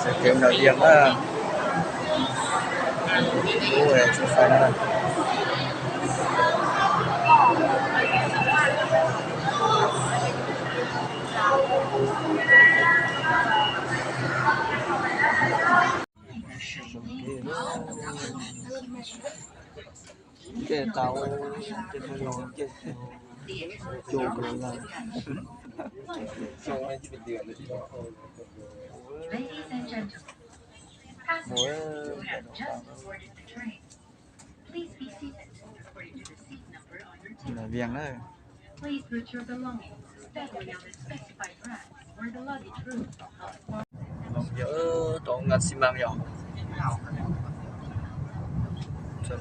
Sawv kev mus nram Vias na. Lub tsheb fais no na. Sawv kev na. Caij tau, caij tau los caij tau, cua kawg lawm. Mus, Vias na. Los Vias, rau nkag xi mas yom. Rau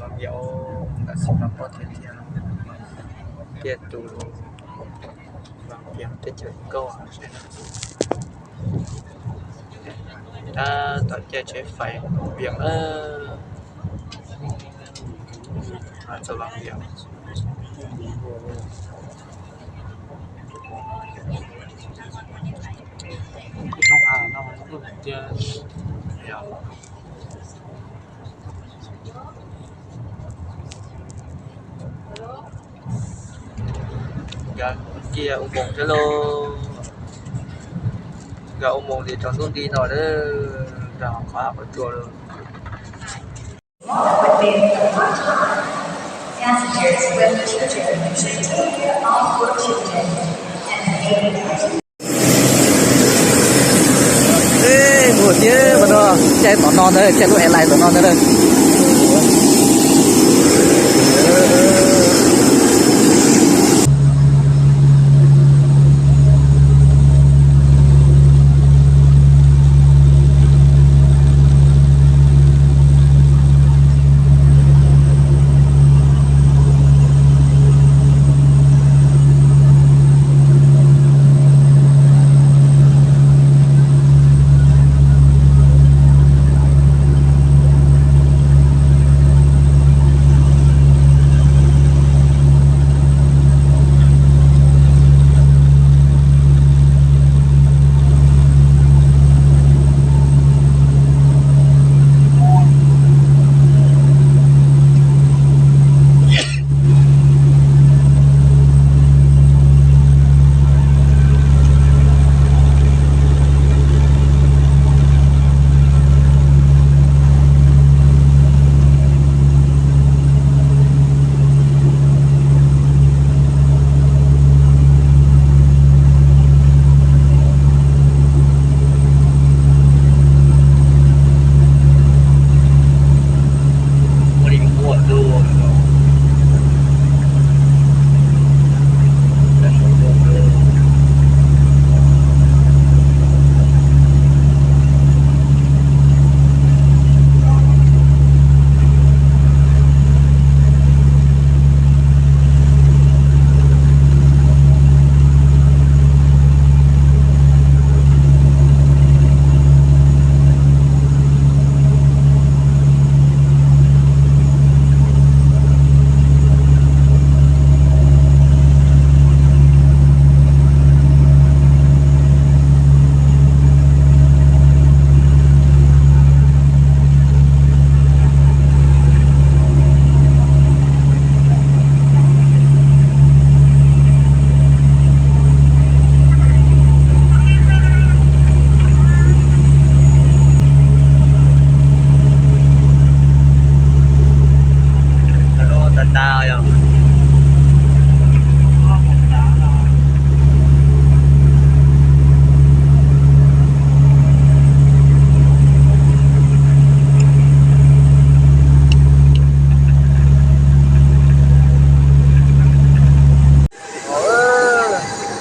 Los Vias, nkag xi mas pob thiab thiab. Tiaj tus Los Vias teb chaws nkauj. Tab tom caij tsheb fais Vias na. Rau Los Vias. Nkag kiag ua moos thiab lauj. Nkag ua moos li rau hnub nti no lawm, nkag qhov qhov tsua lawm. Passengers with children should take care of your children and the baby. Mus thiab mas no, caij tom no ntag, caij lub airline tom no ntag.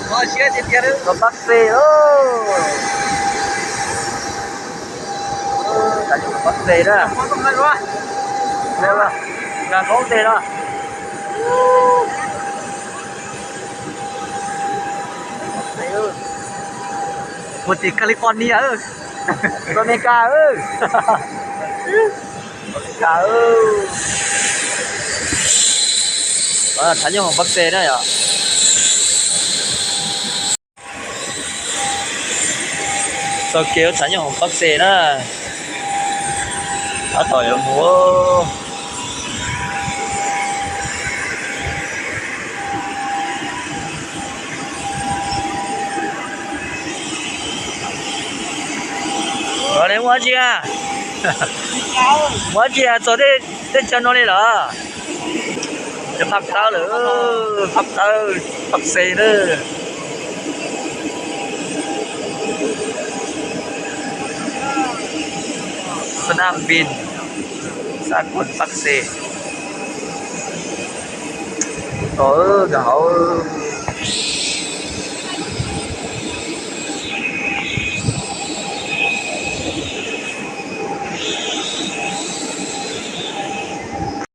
Mob siab tiag tiag, los pab xe. Tam sim no pab xe na. Nkag hoob tes no. Mus tim California, America. Thav nyoob hoom Pab Xes na yom. Txoj kev thav nyoob hoom Pab Xes na. Tab tom yuav mus. Ua li muaj dab tsi, muaj dab tsi txog tej chaw no li lawm? Cov phaj tawb lawm, phaj tawb, Pab Xes na. Sna Npis, xab khuam Pab Xes. Tod nkag hauv.